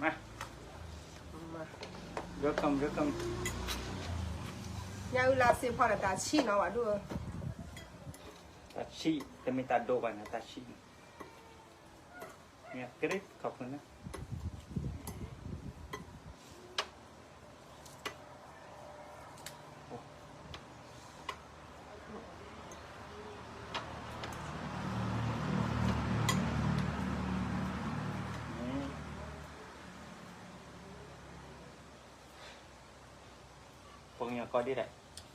မါ, welcome welcome. ညၣ်အုၣ်လါစ့ဖီဒီးတၢ်ဆံၣ်နီၤ ဝဲဒိၣ်ဧၢ, တၢ်ဆံၣ် တမ့ၢ်တၢ်ဒိၣ်ဘၣ်န့ၣ် တၢ်ဆံၣ်န့ၣ်, မ့ၢ်ကရ့ၣ်ခီဖျိန့ၣ် ပှၤကညီကိးဒ်လဲၣ်,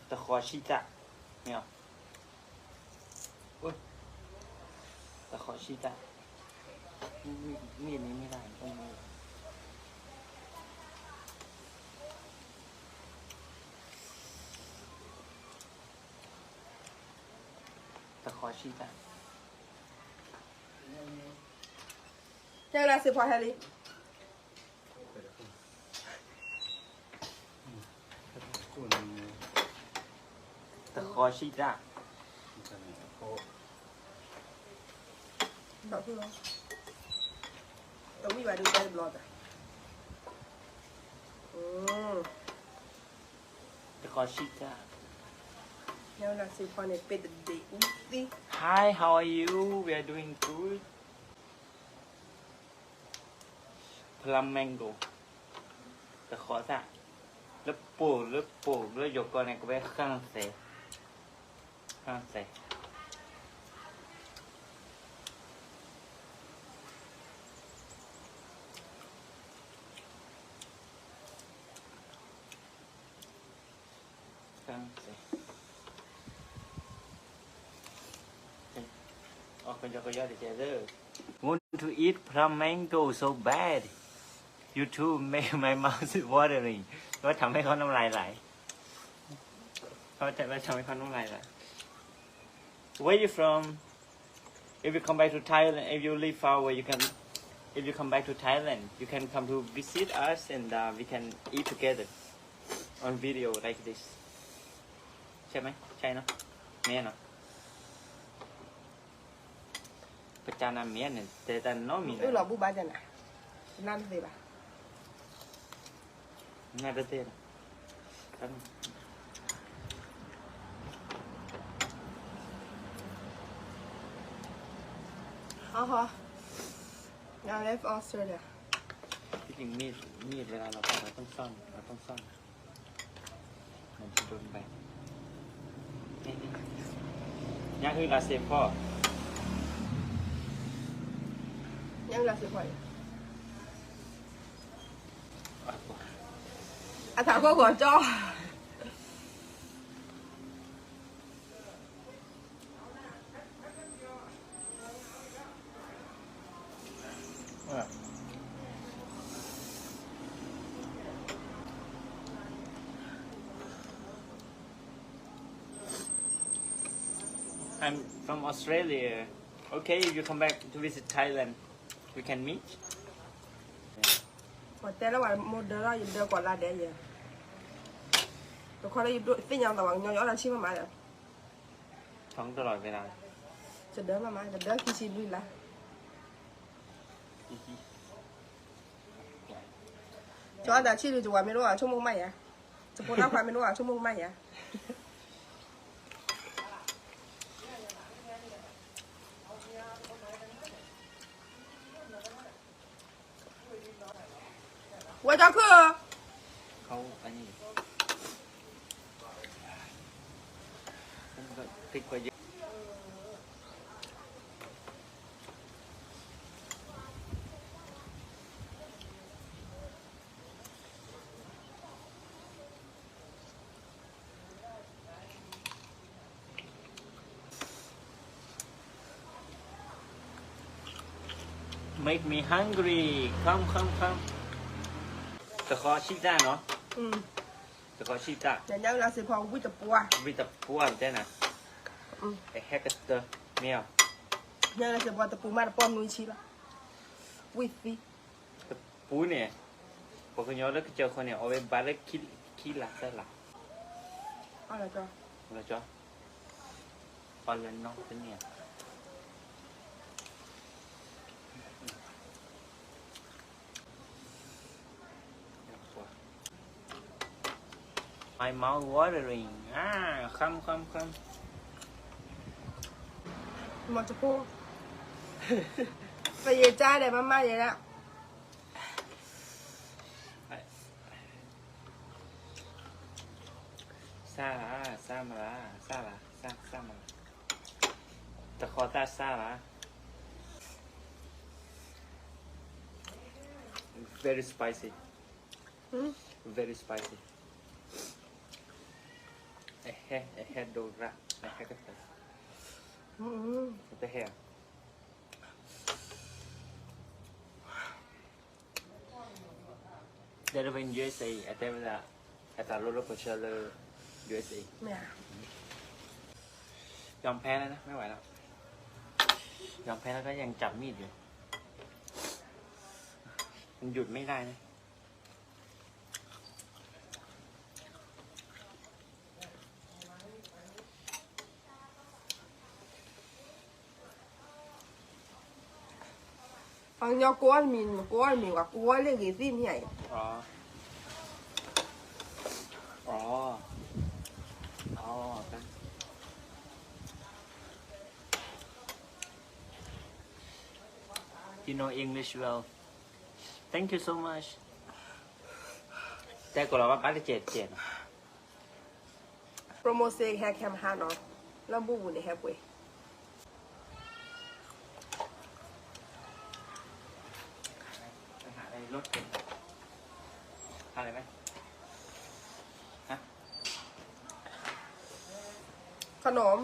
တဃီဆံၣ်တၢ်, မ့ၢ်, တဃီဆံၣ်တၢ်, မ့ၢ်န့ၣ်မ့ၢ်ဒၣ်, တဃီဆံၣ်တၢ်, ညၣ်အုၣ်လါစ့ဖီဟဲလံ. တဃီဆံၣ်တၢ်, တဝံၣ်ဘၣ်ဒုးတဲတဘျီတၢ်, တဃီဆံၣ်တၢ်, ညၣ်အုၣ်လါစ့ဖီန့ၣ် ပ့တဒ့အူသံ. Hi, how are you? We are doing good. Flamingo, တဃီသၣ်, လၢပိာ်လၢပိာ်လၢယိၤကီၢ်န့ၣ် ကဝဲဃၣ်သဲ, ဃၣ်သဲ, ဃၣ်သဲ, ကယီကယီတကဲး, want to eat flamingo so bad. YouTube make my mouth watering. ว่าทำให้เขาน้ำลายไหล, เขาจะไม่ทำให้เขาน้ำลายไหล. Where you from? If you come back to Thailand, if you live far away, you can. If you come back to Thailand, you can come to visit us and uh, we can eat together on video like this. ใช่ไหม? ใช่เนาะ, မ့ၢ်เนาะ. ပတၢ်နၢ်မ့ၢ်န့ၣ် တဲတၢ်နီတမံၤန့ၣ် အုၣ်လီၤဘူၣ်ဘါကနၤ, နၢ်တသ့ဘၣ်, နၢ်တသ့ဘၣ်. I left Australia. ที่จริงมีด มีดเวลาเราตัดเราต้องซ่อน เราต้องซ่อน ညၣ်ဟုၣ်လါစ့ဖီ, ညၣ်ဟုၣ်လါစ့ဖီ, အသးခိၣ်ဂီၤကၠီ. I'm from Australia. Okay, if you come back to visit Thailand, we can meet. ပှၤတဲလၢပှၤမိၢ်ဒၢလီၤ ယဒၢကိးလါဒဲးယဲ, တခီလၢယသ့ၣ်ညါသးပှၤကညီ ယအီၣ်တၢ်ဆံၣ်မးမးဒီး ท้องตลอดเวลา. ယဒၢမးမး ယဒၢခံဆံလွံၢ်လါ. ယအီၣ်တၢ်ဆံၣ်ဒုး ယဝၤမ့ၢ်တအိၣ် ဆိကမိၣ်ကမၣ်ယၤ, ယဖိဒၣ်ခွါမ့ၢ်တအိၣ် ဆိကမိၣ်ကမၣ်ယၤ. ဝဲကီခုၣ်ဧၢ. Make me hungry. Come, come, come. တဃီဆံၣ်တၢ်နီၤ. တဃီဆံၣ်တၢ်. ညၣ်အုၣ်လါစ့ဖီ ဝံၣ်တပှၢ်. ဝံၣ်တပှၢ်တဲနၤ. အဟဲကတၢၢ် မ့ၢ်ဧါ. ညၣ်အုၣ်လါစ့ဖီ တပူၤမး တပီၢ်နွံဆံလီၤ. ဝံၣ်သံ. တပူၤန့ၣ် ပှၤကညီလၢကစၢၢ်ခိၣ်န့ၣ် အီၣ်ဝဲဘၣ်လၢခံလါသၢလါ. အီၣ်လၢကၠီ, အီၣ်လၢကၠီ, အီၣ်လၢနီၢ်တန့ၢ်ဧါ. My mouth watering. Ah, come, come, come. မ့ၢ်တဖိ, ပယံာ်ကါဒီး မမါယဲဒၣ်. စၢ်လၢ်, စၢ်မလၢ်, စၢ်လၢ်, စၢ်, စၢ်မလၢ်. တဃီသၣ်စၢ်လၢ်. Very spicy. Very spicy. အဟဲ, အဟဲဒိရၣ်, အဟဲကတၢၢ်. တဟဲဧါ. တဲတဖဲ ယူအက်စ်အေ အတဲဝဲဒၣ် အတၢ်လိၣ်လၢပှဲၤဆၢလၢ ယူအက်စ်အေ. မ့ၢ်ဧါ. ยอมแพ้แล้วนะ ไม่ไหวแล้ว ยอมแพ้แล้วก็ยังจับมีดอยู่ มันหยุดไม่ได้นะ ပှၤကညီကိးအီၣ်တမံၤ ကိးအီၣ်တမံၤ ပှၤကိးအီၣ်လၢဂ့ၤသ့ၣ်မ့ၢ်ဧါအံၤ. အီ, အီ, အီ, You know English well. Thank you so much. တဲကိးလီၤဘၣ်ဘၣ်တကဲးတကဲးနီၤ. ပရိမိၣ်စ့ဟဲခဲမဟါနီၤ, လၢဘူၣ်ပူၤန့ၣ်ဟဲပှ့ၤ. ခနမ်.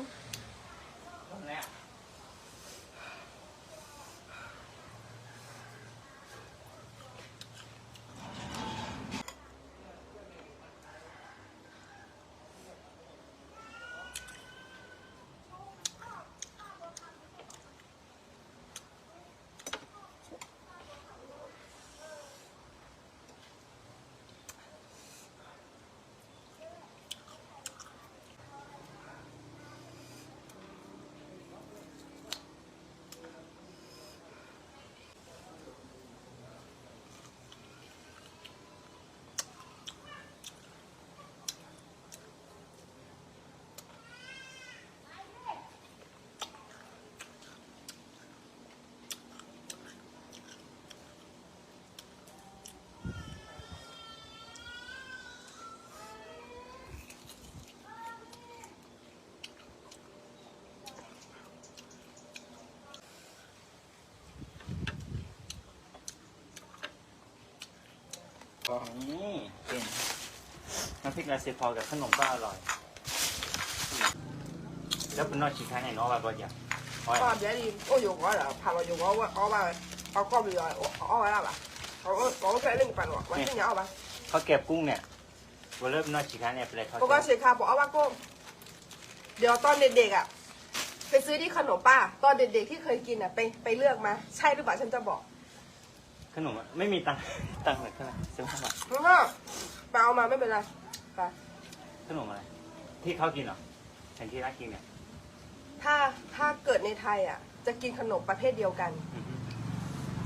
อืม น้ำพริกลาสีพอกับขนมก็อร่อย แล้วเป็นนอกชีค้าไหนเนาะว่าบ่อยาก အိၣ်ယိၤကီးဒီး ဖးလီၤယိၤကီး အီၣ်ဘၣ် အီၣ်ကီၢ်ဘျီ အီၣ်ဝဲဒၣ်ဘၣ် အီၣ်ဖဲလၢနပာ်လီၤ ဝဲသ့ၣ်ညါအီၣ်ဘၣ် ข้าวแกบกุ้งเนี่ย วันเริ่มนอกชีค้าเนี่ยเป็นอะไร ข้าวแกบ ပကီၢ်ဆ့ခါ ပအီၣ်ဘၣ်ကိၣ် ဒီးတီၢ်ဒ့ဒ့ၣ်ဂ့ၤ ไปซื้อที่ขนมป้า ตอนเด็กๆที่เคยกินน่ะ ไป ไปเลือกมา ใช่หรือเปล่า ฉันจะบอก ขนมอะ ไม่มีตังค์ ตังค์เหลือเท่าไหร่ ซื้อมา ไม่เอามา ไม่เป็นไร ไป ขนมอะไร ที่เขากินเหรอ แผนที่ร้านกินเนี่ย ถ้า ถ้าเกิดในไทยอ่ะ จะกินขนมประเภทเดียวกัน อือฮึ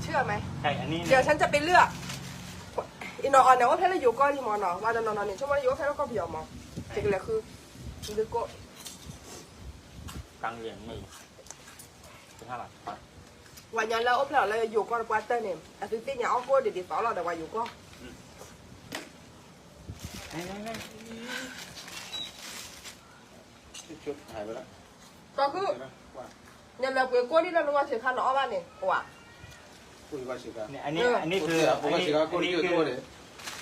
เชื่อไหม ใช่ อันนี้ เดี๋ยวฉันจะไปเลือก အံၤနီၤ အီၤန့ၣ် အိၣ်ဖျဲၣ်လၢယိၤကီၢ်လံမီၤနီၤ ဝဲတနီၤနီၤန့ၣ် ဆိကမိၣ်လၢယအိၣ်ဖျဲၣ်လၢကီၢ်ပယီၤမီၤ တကလဲၤဃု လၢကိၣ် တၢ်လၢမ့ၢ် တဟါလီၤ ပှၤညီလၢအိၣ်ဖျဲၣ်လီၤလၢယိၤကီၢ်တပှၢ်တၢၢ်န့ၣ် အသုသ့ၣ်ညါအီၣ်ကိၣ်ဒ်ဒ်သိးလီၤဒီးပှၤယိၤကီၢ် ကီၢ်ခုၣ် နလဲၤပှ့ၤကိၣ်ဒ်လၢနဝၤဆံးခါနအီၣ်ဘၣ်န့ၣ် ကွၢ် อันนี้คือ อันนี้คือ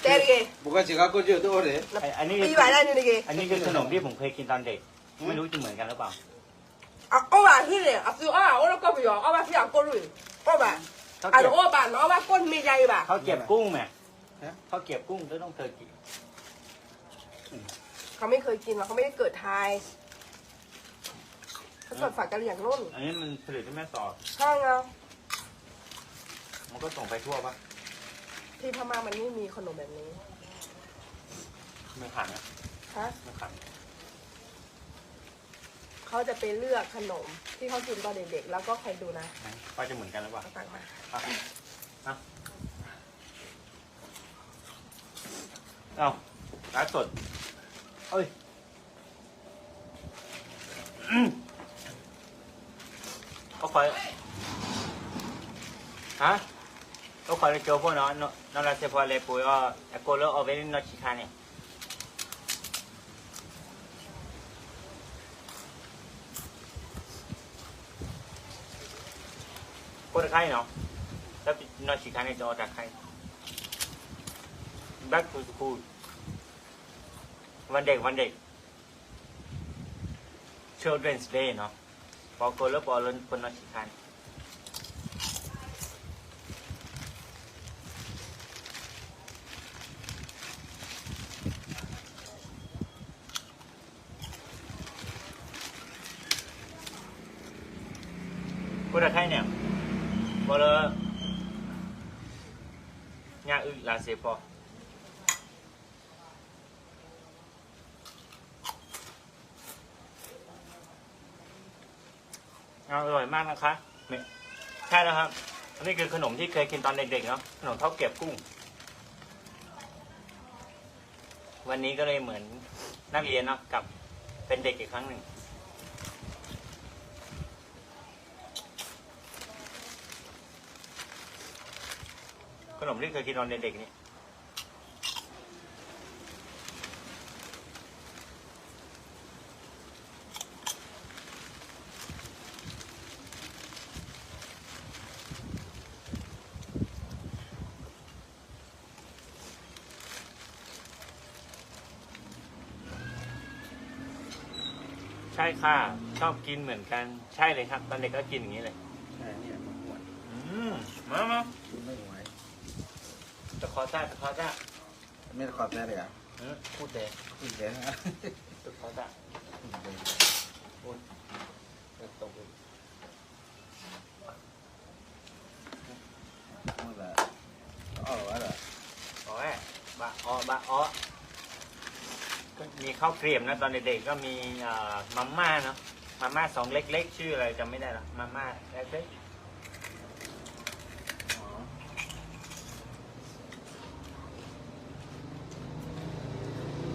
တဲတဂ့ၤ อันนี้คือ อันนี้คือขนมที่ผมเคยกินตอนเด็ก ไม่รู้จะเหมือนกันหรือเปล่า အအိၣ်ဘၣ်ဟံၣ်န့ၣ် အသုအီၣ်ဘၣ်အိၣ်လၢကီၢ်ပယီၤ အီၣ်ဘၣ်ဖဲအကိၣ်လွံၢ် အိၣ်ဘၣ် အတအိၣ်ဘၣ် နအီၣ်ဘၣ်ကိၣ်မ့ၢ်ယါအံၤဘၣ် ข้าวแกบกุ้งไหม ข้าวแกบกุ้งก็ต้องเคยกิน เขาไม่เคยกินหรอก เขาไม่ได้เกิดไทย เขาเกิดฝากกะเหรี่ยงนู่น อันนี้มันผลิตที่แม่สอด ใช่ไง มันก็ส่งไปทั่วปะ ที่พม่ามันไม่มีขนมแบบนี้ ไม่ขันนะ ฮะ ไม่ขัน เขาจะไปเลือกขนมที่เขากินตอนเด็กๆ แล้วก็คอยดูนะ ว่าจะเหมือนกันหรือเปล่า เอาตังค์มา เอา เอา ไลฟ์สด အိၣ်ခိး, ဟါ, အိၣ်ခိးလၢကၠိဖိနီၤ, နီၢ်လါစ့ဖီလဲၤပှ့ၤအီၤ အကိလၢအီၣ်ဝဲလၢနီၢ်ဆံးခါန့ၣ် ကိးတခါအံၤနီၤ, လၢနီၢ်ဆံးခါန့ၣ် တအီၣ်တၢ်ခါအံၤ, back to school, one day, one day, Children's Day နီၤ, ပှၤကိးလၢပှၤလၢပနီၢ်ဆံးခါန့ၣ် ကိးတၢ်ခါအံၤန့ၣ်, ပှၤလၢ ညၣ်အုၣ်လါစ့ဖီ อร่อยมากนะคะ ใช่แล้วครับ อันนี้คือขนมที่เคยกินตอนเด็กๆเนาะ ขนมข้าวเกรียบกุ้ง วันนี้ก็เลยเหมือนนักเรียนเนาะ กลับเป็นเด็กอีกครั้งหนึ่ง ขนมที่เคยกินตอนเด็กๆนี่ ใช่ค่ะ ชอบกินเหมือนกัน ใช่เลยครับ ตอนเด็กก็กินอย่างนี้เลย ใช่เนี่ยมันอ้วน อืม มามา กินไม่ไหว ตะขอต้า ตะขอต้า ไม่ตะขอต้าเลยเหรอ อืม พูดแต่ พูดแต่ ตะขอต้า พูดแต่ พูดแต่ ตก อ๋อ บะออบะออ ก็มีข้าวเกรียบนะ ตอนเด็กๆก็มี เอ่อ มาม่าเนาะ มาม่าซองเล็กๆ ชื่ออะไรจำไม่ได้ละ มาม่าเล็กๆ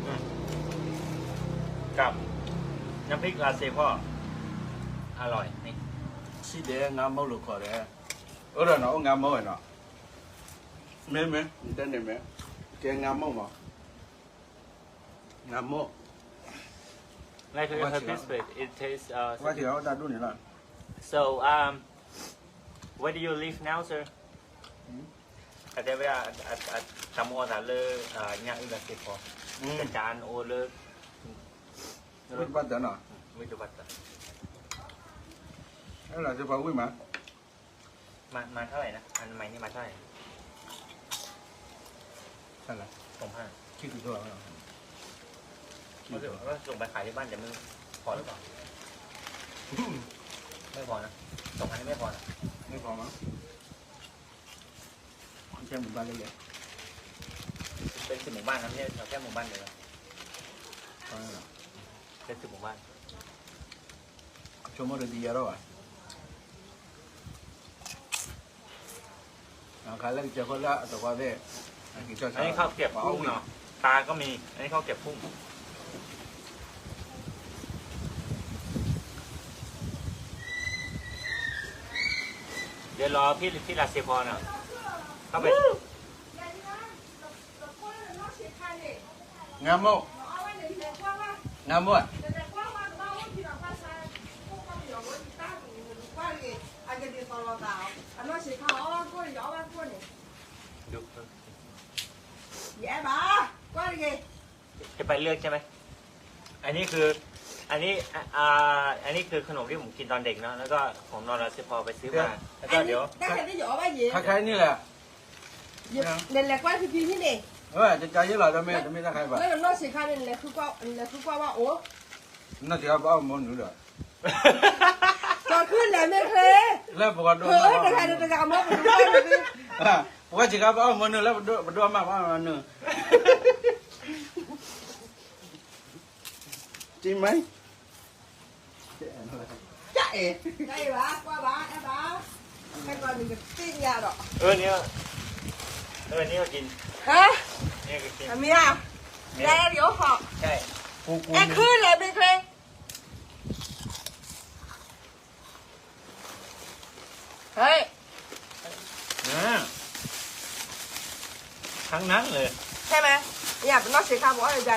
อืม กับน้ำพริกลาเซพ่อ อร่อยนี่ စံးဒဲး ငါးမုၢ်လိာ်ခီၣ်ဒဲး အၢဒီးနီၤ အိၣ်ငါးမုၢ်ဝဲနီၤ မ့ၢ်မ့ၢ် နတဲန့ၣ်မ့ၢ် ကဲငါးမုၢ်မး ငါးမုၢ် Like a piece of it, it tastes, uh, ဝဲက့ၤအီၣ်တၢ်ဒူၣ်န့ၣ်လီၤ So, um, where do you live now, sir? အတဲဝဲဒၣ် အတၢ်မူအီၣ်သးလၢ ညၣ်အုၣ်လၢစ့ဖီ ကစၢ်အိၣ်လၢ ဝံၣ်တဘၣ်တၢ်နီၤ ဝံၣ်တဘၣ်တၢ် အဲၣ်လၢစ့ဖီဝံၣ်မး มาเท่าไหร่นะ อันใหม่นี่มาเท่าไหร่ ใช่เหรอ สองพัน คิดถึงตัวเรา ถ้าเกิดว่าส่งไปขายที่บ้านจะไม่พอหรือเปล่า ไม่พอนะ สองพันนี่ไม่พอนะ ไม่พอมั้ง แค่หมู่บ้านเล็กๆ เป็นสิบหมู่บ้านนะ ไม่ใช่แค่หมู่บ้านเดียวนะ เป็นสิบหมู่บ้าน ဆိကမိၣ်တဒ်ယၤထီၣ်ဘၣ် အခါလၢကစၢၢ်ခိၣ်လၢအတဝါသ့ၣ် အက့ၤဆီဆီ อันนี้ข้าวเกรียบกุ้งเนาะ ตาก็มี อันนี้ข้าวเกรียบกุ้ง เดี๋ยวรอพี่ พี่ลาเซฟอนอ่ะ เข้าไป ငါမိၢ် ငါမိၢ်ဧၢ จะไปเลือกใช่ไหม อันนี้คือ อันนี้ อ่า อันนี้คือขนมที่ผมกินตอนเด็กเนาะ แล้วก็ของนอนเราซื้อพอไปซื้อมา แล้วก็เดี๋ยว ခါခဲအံၤန့ၣ်လဲၣ် နလဲၤကွၢ်ဖံဖံန့ၣ်န့ၣ် เออ จะจ่ายเยอะเหรอ จะไม่ จะไม่ได้ใครบ้าง လၢနနီၢ်ဆံးခါန့ၣ် နလဲၤဃုကွၢ်ဝဲအိၣ် နီၢ်ဆံးခါဘၣ်အီၣ်မ့ၢ်နုာ်ဒီး ကီၢ်ခုၣ်လဲၤမ့ၢ်ချ့ လၢပှၤဒိၣ် တဂၤတဂၤမ့ၢ်ပဒိၣ် ပှၤဆံးခါဘၣ်အီၣ်မ့ၢ်နုာ် လၢပဒိၣ်မးဘၣ်နုာ် จริงไหม အၢ นี่ก็กิน ฮะ นี่ก็กิน အမေอ่ะ ได้แล้วเดี๋ยวขอ ใช่ အဲခုလဲၣ်မ့ၢ်ချ့ ဟဲ ทั้งนั้นเลย ใช่ไหม เนี่ยปะนอกเสียค่าบอกว่าอะไร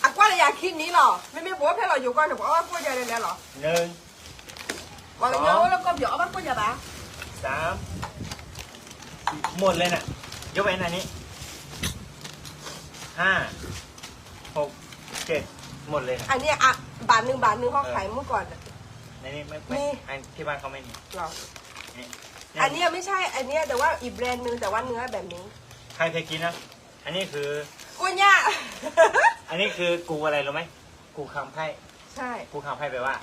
အကွၢ်လၢယၤခံနံၤလီၤ မ့မ့ၢ်ပအိၣ်ဖဲလီၤယိၤကီၢ်န့ၣ် ပအီၣ်ကိၣ်ယၤလဲၣ်လဲၣ်လီၤ ပှၤကညီအိၣ်လၢကီၢ်ပယီၤအီၣ်ဘၣ်ကိၣ်ယၤဘၣ် สาม หมดเลยนะ ยกเว้นอันนี้ ห้า หก เจ็ด หมดเลยนะ อันเนี้ยอะบาทหนึ่งบาทหนึ่งเขาขายเมื่อก่อนอะ ในนี้ไม่ไม่ มี อันที่บ้านเขาไม่มี เหรอ นี่ อันเนี้ยไม่ใช่ อันเนี้ยแต่ว่าอีกแบรนด์หนึ่งแต่ว่าเนื้อแบบนี้ ใครเคยกินนะ อันนี้คือ กุญยะ อันนี้คือกูอะไรรู้ไหม กูคำไพ่ ใช่ กูคำไพ่แปลว่า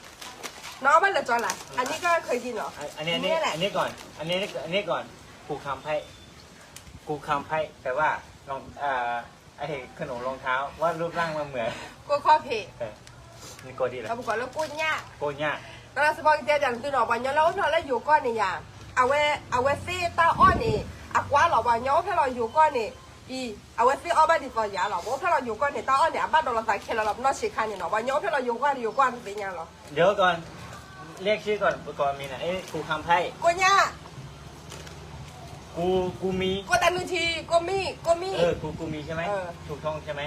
น้องมันเหลือจอละ อันนี้ก็เคยกินเหรอ อันอันนี้อันนี้ เนี่ยแหละ อันนี้ก่อน อันนี้อันนี้ก่อน กูคำไพ่ กูคำไพ่แปลว่าลองเอ่อไอ้ขนมรองเท้าว่ารูปร่างมันเหมือน ကိုခီၣ်ဖံး เออ นี่โกดีเลย အပူၤကွၢ်လၢကိၣ်ညၣ် โกညะ ဒီးစပီကတဲပျးနသုနီၤ ပှၤညီလၢအိၣ်ဖျဲၣ်လၢယိၤကီၢ်န့ၣ်ယါ အဝဲ အဝဲသ့ၣ်တၢ်အီၣ်န့ၣ် အကွၢ်လီၤ ပှၤညီအိၣ်ဖျဲၣ်လီၤယိၤကီၢ်န့ၣ် အံၤ အဝဲသ့ၣ်အီၣ်ဘၣ်ဒ်သိးယါလီၤ ပအိၣ်ဖျဲၣ်လီၤယိၤကီၢ်န့ၣ် တၢ်အီၣ်န့ၣ် အဘၣ်ဒီးလီၤသးခဲလၢာ်လီၤ ပနီၢ်ဆံးခါန့ၣ်နီၤ ပှၤညီအိၣ်ဖျဲၣ်လီၤယိၤကီၢ် ယိၤကီၢ်တသ့ၣ်ညါလီၤ เดี๋ยวก่อน เรียกชื่อก่อน ก่อนมีนะ เอ้ย ครูคำไพ่ ကိုညါ กู กูมี ကိုတနုထီ ကိုမီ ကိုမီ เออ กู กูมีใช่ไหม เออ ถูกต้องใช่ไหม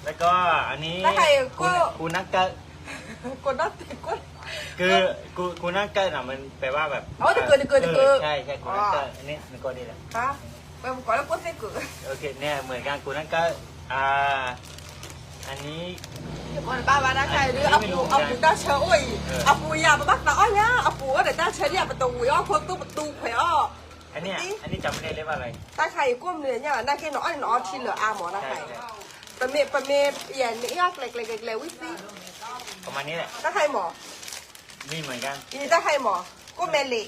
แล้วก็อันนี้ แล้วใคร กู กู กูนักเกิด ကိုတော့တေကို คือ กู กูนักเกิดอ่ะ มันแปลว่าแบบ เอาแต่เกิดแต่เกิดแต่เกิด เออ ใช่ ใช่ กูนักเกิด อ๋อ อันนี้ มันก็ดีแหละ ฮะ ပှၤကိးလၢကိုသ့ၣ်ကိး โอเค เนี่ย เหมือนกัน กูนักเกิด อ่า อันนี้ ဘၣ်ဘၣ်တၢ်ခါအံၤ အပူၤ အပူၤတၢ်ဆၢအိၣ်အံၤ အပူၤယၤ ပဘၣ်သးအီၣ်ညါ အပူၤအိၣ်ဒီးတၢ်ဆၢဒံး ပတဝံၤအီၣ်ခိၣ်သူၣ်ပတူခွဲးအီၣ် อันนี้ อันนี้จำไม่ได้เรียกว่าอะไร တၢ်ခါအံၤကိၣ်မနုၤညါ နာ်က့နအီၣ်န့ၣ်နအီထံလၢအါမး တၢ်ခါအံၤ ပမ့ၢ် ပမ့ၢ် ယဲၢ်န့ၣ်အီၣ်ကျဲၤကျဲၤကျဲၤကျဲၤဝံၤသံ ประมาณนี้แหละ တၢ်ခါအံၤမး นี่เหมือนกัน အံၤ တၢ်ခါအံၤမး ကိၣ်မဲလံ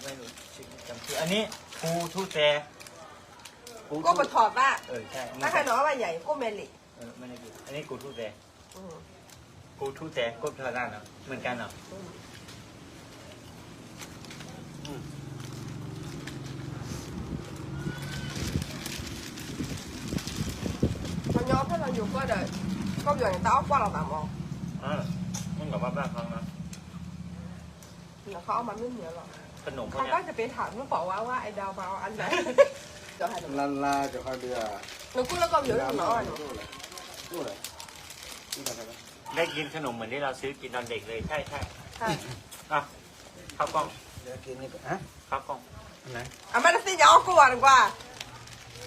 ไม่รู้ ชื่อจำชื่อ อันนี้ กูทูแจ กู ကိၣ်ပထီၣ်ဘၣ် เออ ใช่ เหมือนกัน တၢ်ခါအံၤနအီၣ်ဘၣ်ယၤအံၤ ကိၣ်မဲလံ เออ ไม่ได้กิน อันนี้กูทูแจ อืม กูทูแจ กบทอดราดเนาะ เหมือนกันเนาะ อืม อืม ပှၤညီဖဲလီၤယိၤကီၢ်ဒီး ကီၢ်ပယီၤန့ၣ် တၢ်အီၣ်ကွၢ်လီၤသးမး อ่า มันแบบว่าบ้านเขานะ နခီအီၣ်မးမ့ၢ်မ့ၢ်လီၤ ขนมพวกเนี้ย ใครก็จะไปถามหรือเปล่าว่า ว่าไอ้ดาวมาเอาอันไหน လါလါကဟီဒု နကူလၢကီၢ်ပယီၤလၢနအီၣ်န့ၣ် ได้กินขนมเหมือนที่เราซื้อกินตอนเด็กเลย ใช่ใช่ ใช่ อ่ะ ข้าวกล้อง เดี๋ยวกินนี่ก่อน ฮะ ข้าวกล้อง อันไหน အမ့ၢ်တသ့ၣ်ညါအီၣ်ကိၣ်ဘၣ်နကွၢ်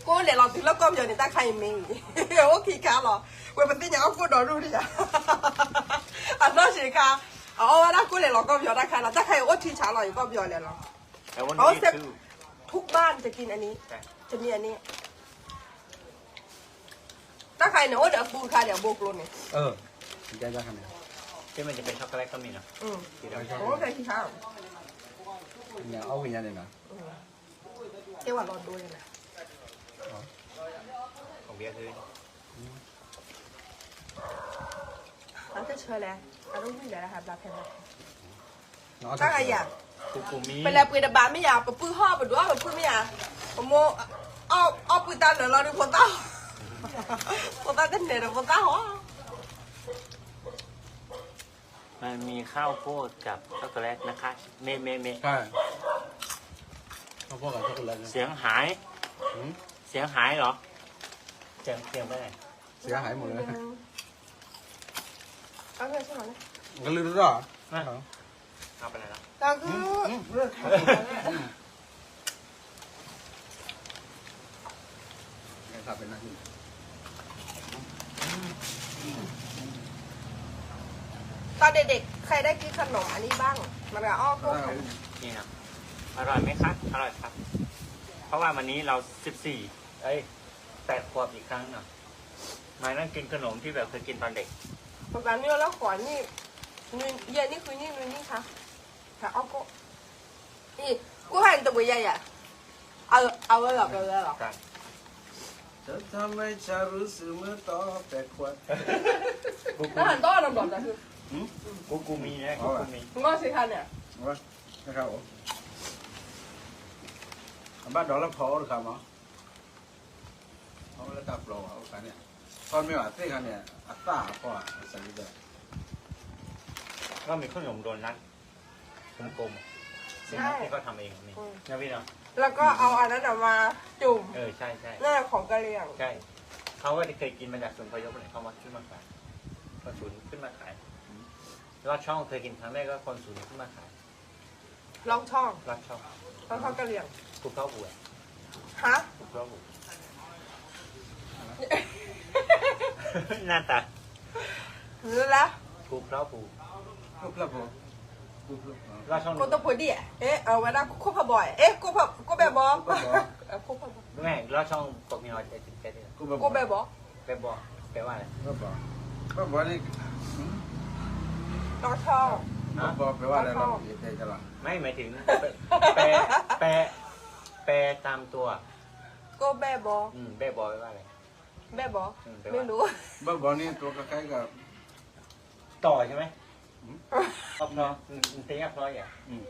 ကိၣ်လဲၤလီၤတုၤလၢကီၢ်ပယီၤန့ၣ် တၢ်ခါအံၤမ့ၢ် အိၣ်ခံခါလီၤ ဝဲပသ့ၣ်ညါအီၣ်ကိၣ်ဒီဒူၣ်ဒံးယါ အနီၢ်ဆံးခါ အအီၣ်ဝဲဒၣ်ကိၣ်လဲၤလီၤကီၢ်ပယီၤတၢ်ခါလီၤ တၢ်ခါအံၤအိၣ်ထံဆါလီၤ ယကီၢ်ပယီၤလဲၤလီၤ I want to eat too ทุกบ้านจะกินอันนี้ จะมีอันนี้ တၢ်ခါအံၤန့ၣ် အိၣ်ဒီးအပူၤခါဒီးအဘိကျိန့ၣ် เออ ได้ได้ครับเนี่ย ที่มันจะเป็นช็อกโกแลตก็มีเนาะ อืม ที่เรา โอ้ ใครที่ข้าว เนี่ย เอาวิญญาณเลยนะ อืม ကဲဝဲလီၤဒိန့ၣ် ของเบียร์คือ အကဆၢလဲၣ် အတဝံၣ်လဲၣ် ဟးဘျါဖဲလဲၣ် တၢ်ဂၤယၤ ကူကူမီ ပလဲၤပှ့ၤတဘၣ်မ့ၢ်ယၤ ပပုၢ်ဟီၣ်ပဒွးပပုၢ်မ့ၢ်ယၤ ပမိၢ် အီၣ်ပုၢ်တၢ်လၢာ်လီၤဒုးဖိသၣ် ဖိသၣ်တန့ၢ်ဒီးဖိသၣ်ဟီ มันมีข้าวโพดกับช็อกโกแลตนะคะ เมะเมะเมะ ใช่ ข้าวโพดกับช็อกโกแลตนะ เสียงหาย หืม เสียงหายเหรอ เสียงเสียงไปไหน เสียหายหมดเลย เอาเถอะใช่ไหม ก็ลืมแล้วเหรอ เอาไปไหนแล้ว တၢ်ဂုၢ် ตอนเด็กๆ ใครได้กินขนมอันนี้บ้าง มันก็อ้อพวก นี่ครับ อร่อยไหมครับ อร่อยครับ เพราะว่าวันนี้เราสิบสี่ เอ้ย แปดขวบอีกครั้งเนาะ มานั่งกินขนมที่แบบเคยกินตอนเด็ก ပကၤနုလၢဃိးနံၣ် ယဲၢ်နံၣ်ဃုနံၣ်နွံနံၣ်ခါ ဟဲအီၣ်ကိၣ် အံၤ ကိၣ်ဟဲနတဝံၤယဲၢ်ယဲၢ် အဝဲလီၤ ကဝဲလီၤ တၢ်မ့ၢ်ဆၢရူစုမုၢ်တီပဲခွဲ တၢ်ဟဲဒီနဘျီတၢ် ကူကူမီန့ၣ် ကူကူမီ ငီၢ်စ့ခါန့ၣ် အဘၣ်ဒီးလၢဖီအိၣ်တခါမး အဝဲလၢတၢ်ပျီဘၣ် အိၣ်ခါန့ၣ် ทอดไม่ไหว เต้นกันเนี่ย อัตตา พ่อ ใส่ไปเลย ก็มีข้าวเหนียวโดนัท กลมๆ อ่ะ สิ่งนั้นพี่ก็ทำเองนี่ อืม นะพี่เนาะ แล้วก็เอาอันนั้นน่ะมาจุ่ม เออ ใช่ใช่ นั่นแหละของกะเหรี่ยง ใช่ เขาก็เคยกินมาจากศูนย์อพยพเนี่ย เขามาขึ้นมาขาย คนศูนย์ขึ้นมาขาย ลอดช่องเคยกินครั้งแรกก็คนศูนย์ขึ้นมาขาย ลอดช่อง ลอดช่อง ลอดช่องกะเหรี่ยง ภูเขาหัว ฮะ ภูเขาหัว หน้าตา รู้แล้ว ภูเขาหัว ภูเขาหัว ภูเขาหัว ลอดช่อง ကိုတဖိဒံၣ် เอ๊ะ เอาไว้นะ ကိုဖဘอย เอ๊ะ ကိုဖ ကိုဘဲဘอ ကိုဖบอย เออ ကိုဖบอย ไม่ ลอดช่อง ปกมีฮอจะติดแค่นี้ ကိုဘဲဘอ ကိုဘဲဘอ แปลว่า แปลว่าอะไร แปลว่า แปลว่านี่ อืม ลอดช่อง ฮะ แปลว่า แปลว่าอะไร ลอดช่อง เราเสียใจจะหรอ ไม่ หมายถึง แปล แปล แปลตามตัว ก็แบ้บอ อืม แบ้บอ แปลว่าอะไร แบ้บอ อืม แปลว่า ไม่รู้ แบ้บอนี่ตัวคล้ายๆกับ ต่อใช่ไหม อืม อัพเพราะ อืม มันเต็มอัพเพราะอย่าง อืม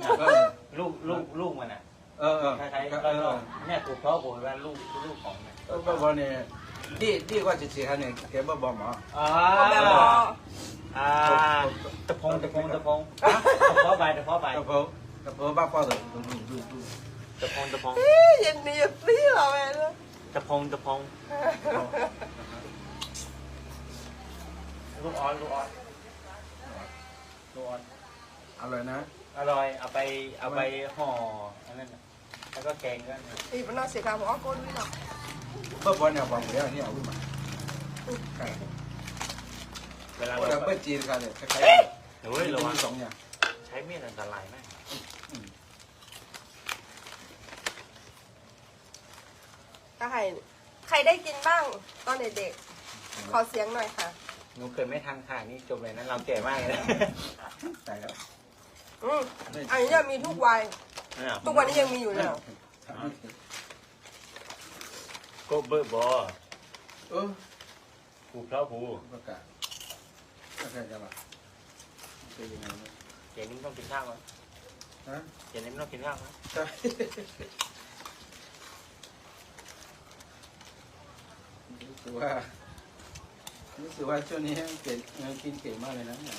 อ่ะ เออ ลูก ลูก ลูกมันอ่ะ เออ เออ คล้ายๆ เออ ก็ เออ เนี่ย ตัวเพราะผมว่าลูก ลูกของเนี่ย เออ แบ้บอเนี่ย ดี ดีกว่าเฉยๆ เนี่ย แกแบ้บอหมอ อ๋อ แบ้บอ อ่า ตะพง ตะพง ตะพง ฮะ ตะเพาะใบ ตะเพาะใบ ตะเพาะ ตะเพาะบ้าพ่อเถอะ ดู ดู ดู ดู ตะพง ตะพง เอ้ย อย่างนี้อย่าซี้เราเลยนะ ตะพง ตะพง ลูกออส ลูกออส ลูกออส อร่อยนะ อร่อย เอาไป เอาไปห่อ อันนั้นน่ะ แล้วก็แกงก็ အံၤပနီၢ်စံးခါ ပအီၣ်ကိၣ်လွံၢ်လီၤ ဘၣ်ဘီန့ၣ် အပှၤမုၣ်န့ၣ် အဝံၣ်မး เวลา အိၣ်ဒီးဘၣ်စ့တခါန့ၣ် တခါ เฮ้ย ระวัง สองอย่าง ใช้มีดอันตรายมาก อืม ใครได้กินบ้าง ตอนเด็กๆ ขอเสียงหน่อยค่ะ หนูเกิดไม่ทันค่ะ นี่จบเลยนะ เราแก่มากเลยนะ ตายแล้ว อืม อันนี้ยังมีทุกวัย เนี่ย ทุกวันนี้ยังมีอยู่เลย ก็เบอร์บอ เออ ผูกเท้าผูก ประกาศ ประกาศจะหลับ เป็นยังไงเนี่ย เดี๋ยวนี้ไม่ต้องกินข้าวแล้ว ฮะ เดี๋ยวนี้ไม่ต้องกินข้าวแล้ว ใช่ รู้สึกว่า รู้สึกว่าช่วงนี้เก่ง เออ กินเก่งมากเลยนะเนี่ย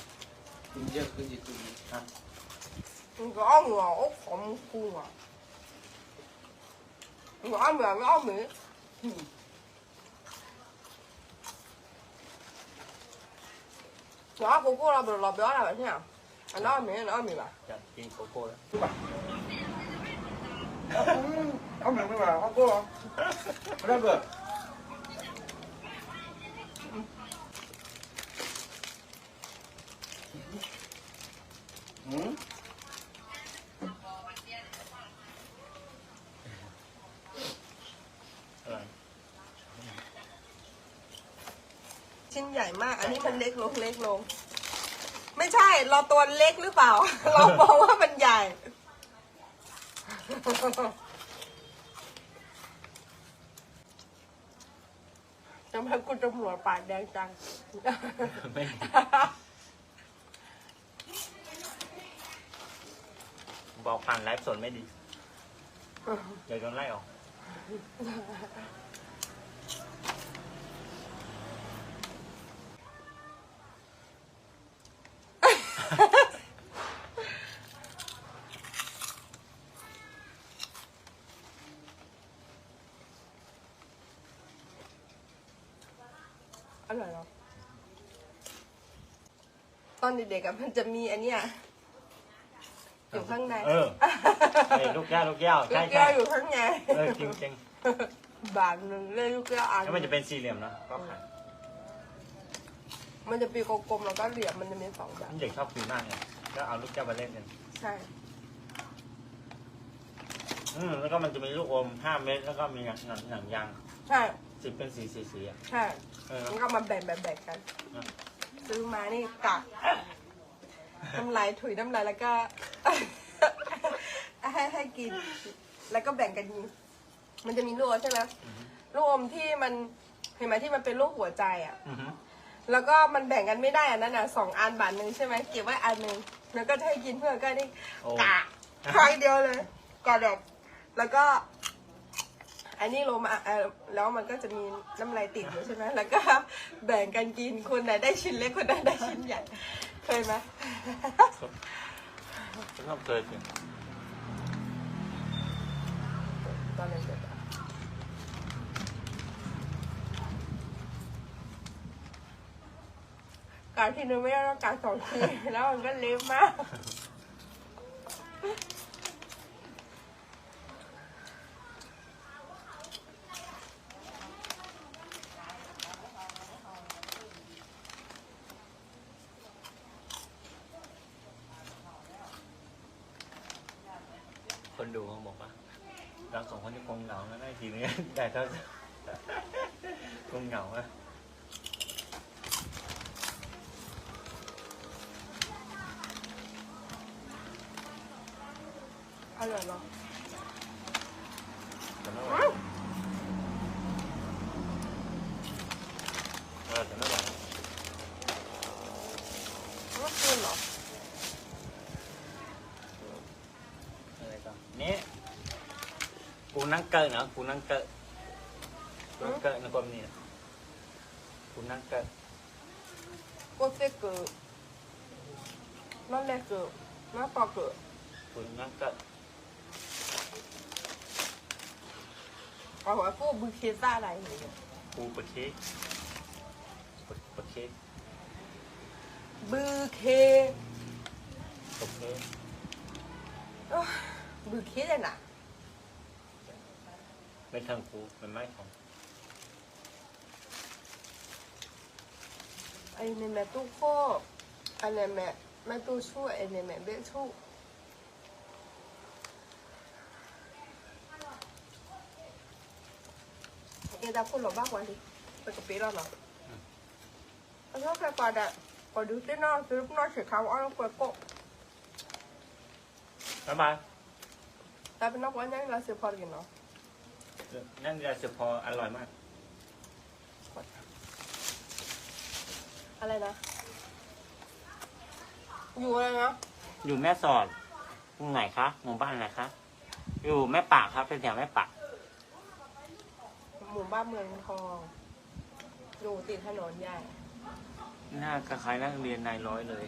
กินเยอะขึ้นอีกขึ้นนะ มึงก็อ้อมหัว โอ้ ขอมึงกูอ่ะ มึงก็อ้อมหัว ไม่อ้อมมือ อืม နအီၣ်ကိၣ်ကိၣ်လီၤ ဘျီလီၤ ဘျီလီၤ ဘၣ်ဆ့ၣ်နီၤ အနီၣ်မ့ၢ် နအီၣ်မ့ၢ်ဘၣ် အီၣ်မ့ၢ်မ့ၢ်ဘၣ် အီၣ်ကိၣ်လီၤ ဘျီဘျီ ชิ้นใหญ่มาก อันนี้มันเล็กลง เล็กลง ไม่ใช่ เราตัวเล็กหรือเปล่า เรามองว่ามันใหญ่ ทำไมคุณตำรวจปากแดงจัง ไม่ บอกผ่านไลฟ์สดไม่ดี เดี๋ยวโดนไล่ออก อร่อยเหรอ ตอนเด็กๆอะมันจะมีอันเนี้ย อยู่ข้างใน เออ ไอ้ลูกแก้ว ลูกแก้ว ใช่ ลูกแก้ว ใช่ อยู่ข้างใน เออ จริงๆ บาทหนึ่งได้ลูกแก้วอัน แล้วมันจะเป็นสี่เหลี่ยมเนอะ ก็ขาย มันจะเป็นกลมๆ แล้วก็เหลี่ยม มันจะมีสองแบบ เด็กชอบกินมากเลย ก็เอาลูกแก้วไปเล่นกัน ใช่ อืม แล้วก็มันจะมีลูกอมห้าเม็ด แล้วก็มีหนัง หนัง หนังยาง ใช่ สิบเป็นสี สี สีอะ ใช่ เออ แล้วก็มาแบ่ง แบ่ง แบ่งกัน นะ ซื้อมานี่กะ น้ำลายถุยน้ำลายแล้วก็ ให้ ให้กิน แล้วก็แบ่งกันกิน มันจะมีลูกใช่ไหม อือฮึ ลูกอมที่มัน เห็นไหมที่มันเป็นรูปหัวใจอะ อือฮึ แล้วก็มันแบ่งกันไม่ได้อันนั้นน่ะ สองอันบาทหนึ่งใช่ไหม เก็บไว้อันหนึ่ง แล้วก็จะให้กินเพื่อนก็นี่ โอ้ กะ ครั้งเดียวเลย กะแบบ แล้วก็ อันนี้ลงมา เอ่อ แล้วมันก็จะมีน้ำลายติดอยู่ใช่ไหม แล้วก็แบ่งกันกิน คนไหนได้ชิ้นเล็ก คนไหนได้ชิ้นใหญ่ เคยไหม ไม่เคยสิ ตอนเด็กๆอะ กัดทีนึงไม่ได้ ต้องกัดสองที แล้วมันก็เละมาก คนดูเขาบอกว่า เราสองคนจะคงเหงากันได้ทีนี้ ได้เท่า คงเหงาอะ อร่อยเหรอ แต่ไม่ไหว อืม เออ แต่ไม่ไหว เมื่อคืนเหรอ อะไรต่อ นี่ กูนั่งเกิดเนาะ กูนั่งเกิด ဟမ် นั่งเกิด ในกรณี กูนั่งเกิด ကိုယ့်သစ်က နောက်လက်ကျ နောက်ပေါက်က ပူနက အဝဲကိုယ့်ဘုခ့သၣ်လာအံၤ ပူပခ့ ပ ပခ့ ဘုခ့ ပခ့ အိၣ် ဘုခ့လဲၣ်နၤ ไม่ทางกู มันไม่ทาง အံၤန့ၣ်မဲာ်တူၢ်ခိၣ် အန့ၣ်မဲာ် မဲာ်တူၢ်ဆူၣ် အန့ၣ်မဲာ်ဘ့ၣ်ဆူၣ် အ့ၣ် တၢ်ခိၣ်လီၤဘၣ်ပှၤလံ ပကပ့ၤလီၤနီၤ အလီၢ်ဖဲပှၤဒၣ် ပှၤဒုးသ့ၣ်နီၣ်သုပနီၢ်ဆံးခါ အီၣ်လၢကွဲးကိၣ် ဘၣ်ဘၣ် တၢ်ပနီၢ်ပှၤညၣ်လၢစ့ဖီတဂ့ၤနီၤ ညၣ်လၢစ့ဖီ อร่อยมาก อะไรนะ อยู่อะไรนะ อยู่แม่สอด ตรงไหนคะ หมู่บ้านอะไรคะ อยู่แม่ปะครับ แถวๆแม่ปะ หมู่บ้านเมืองทอง อยู่ติดถนนใหญ่ หน้าคล้ายๆนักเรียนนายร้อยเลย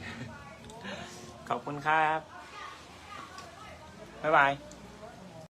ขอบคุณครับ บ๊ายบาย